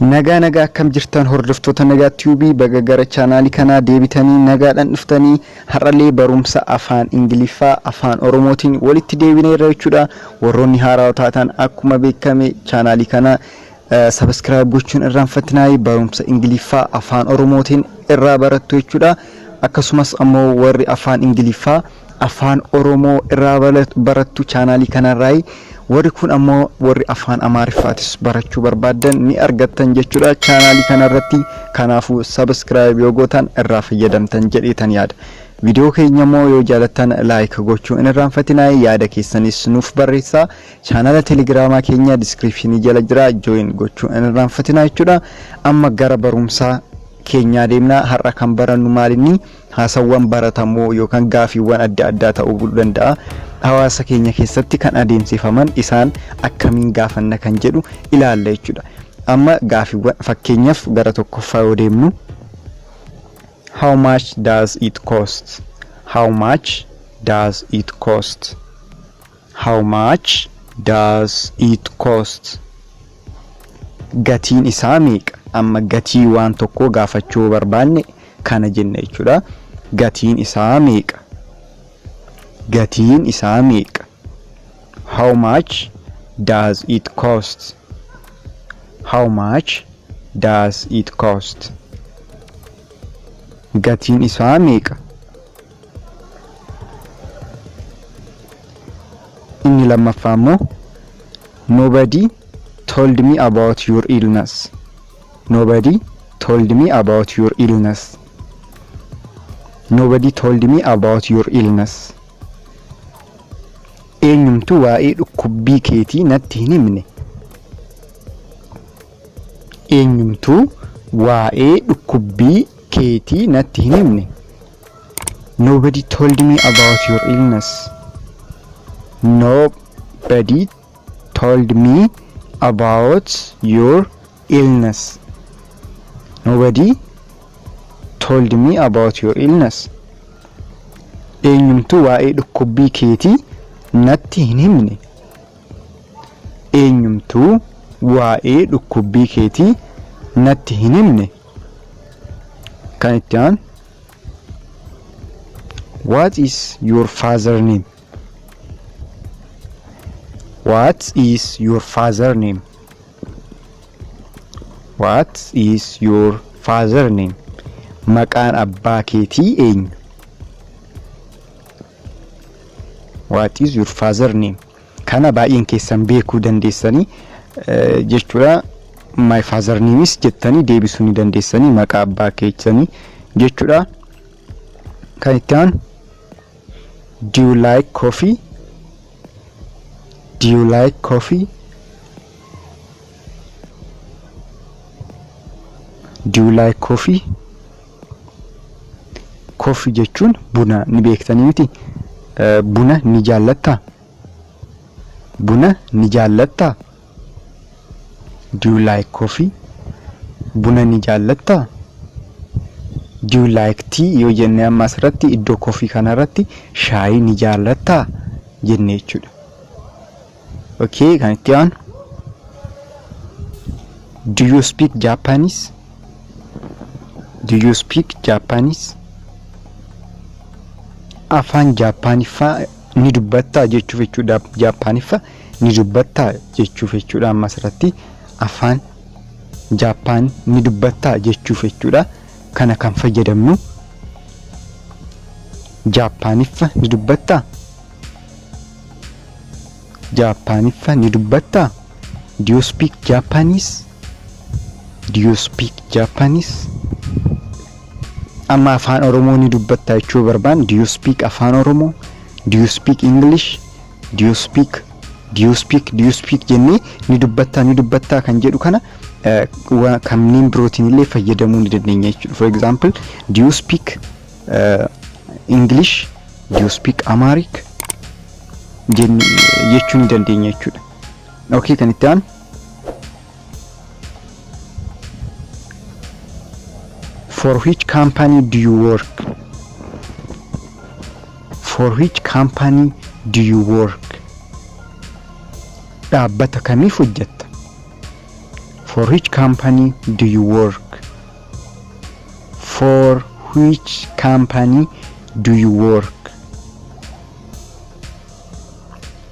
Nagaa nagaa, akkam jirtan hordoftoota Nagaa Tube? Baga gara chaanaalii kanaa deebitanii nagaadhaan dhuftanii. Har'allee barumsa afaan Ingiliffaa afaan Oromootiin walitti deebineerra jechuudha. Warroonni haarawaa taatan, akkuma beekame chaanaalii kana subscribe gochuun irraanfatinaa, barumsa Ingiliffaa afaan Oromootiin irraa barattu jechuudha. Akkasumas ammoo warri afaan Ingiliffaa afaan Oromoo irraa barattu chaanaalii kanarraa, warri kun ammoo warri afaan Amaariffaatis barachuu barbaaddan ni argattan jechuudha chaanaalii kanarratti. Kanaafuu subscribe yoo gootan irraa fayyadamtan jedheetan yaada. Viidiyoo keenya immoo yoo jaalattan like gochuu hin irraanfatinaa, yaada keessanis nuuf barreessaa. Chaanaala Telegiraamaa keenya description jala jira, join gochuu hin irraanfatinaa jechuudha. Amma gara barumsaa keenyaa deemna. Har'a kan barannu maalinni? Haasawwan baratamoo yookaan gaafiiwwan adda addaa ta'uu danda'a. Hawaasa keenya keessatti kan adeemsifaman isaan akkamiin gaafanna kan jedhu ilaalla jechuudha. Amma gaafiiwwan fakkeenyaaf gara tokkoffaa yoo deemnu, "How much does it cost? How much does it cost? How much does it cost?" Gatiin isaa meeqa? Amma gatii waan tokkoo gaafachuu barbaanne kana jenna jechuudha. Gatiin isaa meeqa? Gatiin isaa meeqa? How much does it cost? How much does it cost? Gatiin isaa meeqa? Inni lammaffaa immoo, "Nobody told me about your illness. Nobody told me about your illness. Nobody told me about your illness." Eenyumtuu waa'ee dhukkubbii keetii natti hin himne. Eenyumtuu waa'ee dhukkubbii keetii natti hin himne. Nobody told me about your illness. Nobody told me about your illness. Nobody told me about your illness. Eenyumtuu waa'ee dhukkubbii keetii natti hin himne. Eenyumtuu waa'ee dhukkubbii keetii natti hin himne. Kan itti aanu, "What is your father name? What is your father name? What is your father name?" Maqaan abbaa keetii eenyu? What is your father name? Kana baay'een keessan beekuu dandeessanii jechuudha. "My father name is" jettanii deebisuu ni dandeessanii, maqaa abbaa keessanii jechuudha. Kan itti aanu, "Do you like coffee? Do you like coffee? Do you like coffee?" Coffee jechuun buna ni beektanii miti? Buna ni jaallattaa? Buna ni jaallattaa? Do you like coffee? Buna ni jaallattaa? "Do you like tea?" yoo jenne, amma asirratti iddoo coffee kanarratti shaayii ni jaallattaa jenne jechuudha. Okay, kan itti aanu, "Do you speak Japanese? Do you speak Japanese?" Afaan Jaappaaniffaa ni dubbattaa jechuuf jechuudha. Jaappaaniffaa ni dubbattaa jechuuf jechuudha. Amma asirratti afaan Jaappaan ni dubbattaa jechuuf jechuudha. Kana kan fayyadamnu, Jaappaaniffa ni dubbattaa? Jaappaaniffa ni dubbattaa? Do you speak Japanese? Do you speak Japanese? Amma afaan Oromoo ni dubbattaa jechuu barbaan, "Do you speak afaan Oromoo? Do you speak English? Do you speak, do you speak, do you speak?" jennee ni dubbattaa, ni dubbattaa kan jedhu kana kanneen birootiin illee fayyadamuu ni dandeenya jechuudha. For example, "Do you speak English? Do you speak Amharic?" jechuu ni dandeenya jechuudha. Okay, kan itti aanu, "For which company do you work? For which company do you work?" Dhaabbata kamiif hojjetta? For which company do you work? For which company do you work?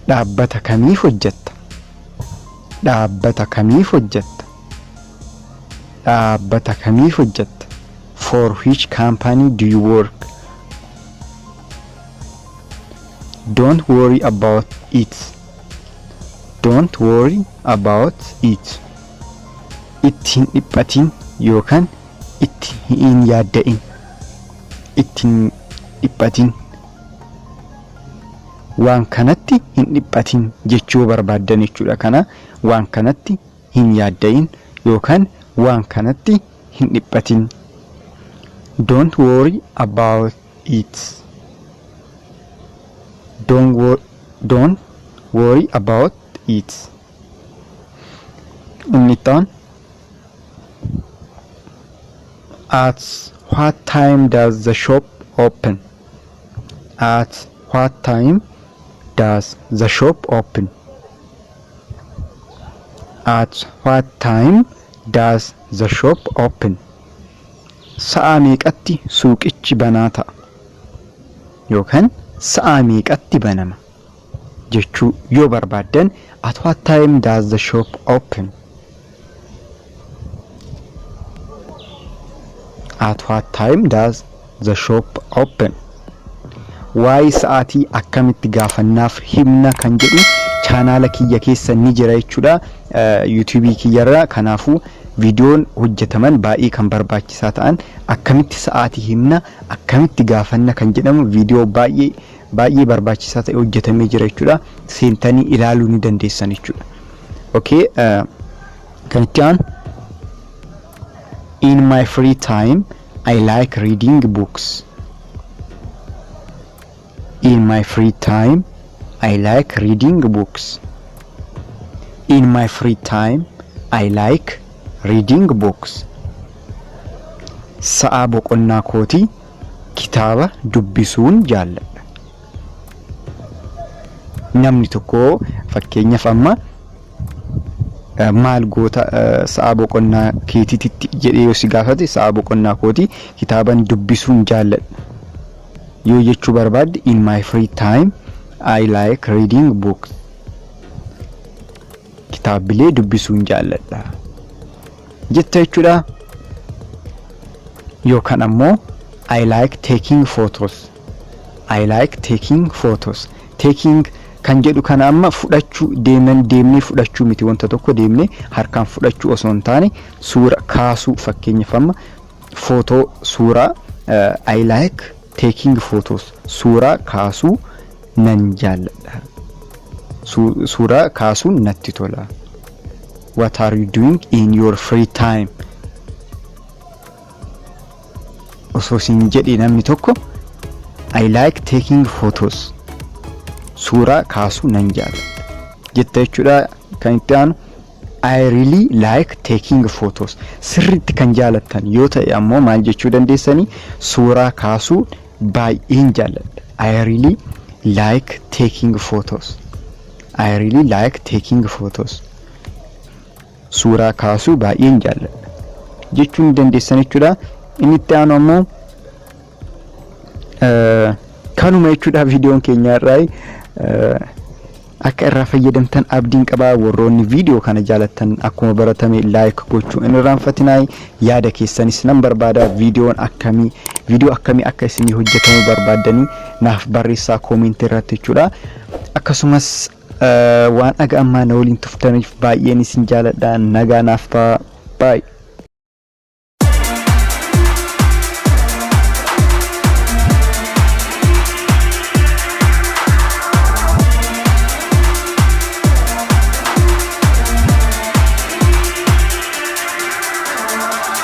Dhaabbata kamiif hojjetta? Dhaabbata kamiif hojjetta? Dhaabbata kamiif hojjetta? For which company do you work? Don't worry about it. Don't worry about it. Itti hin dhiphatin yookaan itti hin yaadda'in. Itti hin dhiphatin. Waan kanatti hin dhiphatin jechuu barbaaddan jechuudha. Kana waan kanatti hin yaadda'in yookaan waan kanatti hin dhiphatin. Don't worry about it. Don't worry about it. Inni itti aanu, At what time does the shop open? At what time does the shop open? At what time does the shop open? Sa'a meeqatti suuqichi banaa ta'a? Yookaan sa'a meeqatti banama jechuu yoo barbaaddan, at what time does the shop open? At what time does the shop open? Waa'ee sa'aatii akkamitti gaafannaaf himna kan jedhu chaanaala kiyya keessa ni jira jechuudha, yuutuubii kiyyarra. Kanaafuu viidiyoon hojjetaman baay'ee kan barbaachisaa ta'an, akkamitti sa'aatii himna, akkamitti gaafanna kan jedhamu viidiyoo baay'ee baay'ee barbaachisaa ta'e hojjetamee jira jechuudha. Seentanii ilaaluu ni dandeessan jechuudha. Okay, kan itti aanu, In my free time I like reading books. In my free time I like reading books. In my free time I like reading books. Sa'aa boqonnaa kootii kitaaba dubbisuun jaalladha. Namni tokko fakkeenyaaf amma maal goota sa'aa boqonnaa keetiitti jedhee yoo si gaafate, sa'aa boqonnaa kootii kitaaban dubbisuun jaalladha yoo jechuu barbaadde, in my free time I like reading books, kitaabilee dubbisuun jaalladha jetta jechuudha. Yookaan ammoo I like taking photos. I like taking photos. Taking kan jedhu kana amma fudhachuu deeman, deemnee fudhachuu miti. Wanta tokko deemnee harkaan fudhachuu osoo hin taane suura kaasuu. Fakkeenyaaf amma footoo, suuraa, I like taking photos, suuraa kaasuu nan jaalladha, suuraa kaasuun natti tola. What are you doing in your free time osoo siin jedhe namni tokko, I like taking photos, suuraa kaasuu nan jaalladha jetta jechuudha. Kan itti aanu, I really like taking photos. Sirriitti kan jaalattan yoo ta'e ammoo maal jechuu dandeessanii? Suuraa kaasuu baay'een jaalladha. I really like taking photos. I really like taking photos. Suuraa kaasuu baay'een jaalladha jechuu ni dandeessan jechuudha. Inni itti aanu ammoo kanuma jechuudha. Viidiyoon keenya irraa akka irraa fayyadamtan abdiin qabaa. Warroonni viidiyoo kana jaalattan akkuma baratame like gochuu hin irraanfatinaa. Yaada keessanis nan barbaada. Viidiyoon akkamii, viidiyoo akkamii akka isinii hojjetamu barbaaddanii naaf barreessaa koomentii irratti jechuudha. Akkasumas waan dhaga ammaa na waliin turtaniif baay'een isin jaaladha. Nagaa naaf ta'a. Baay'ee.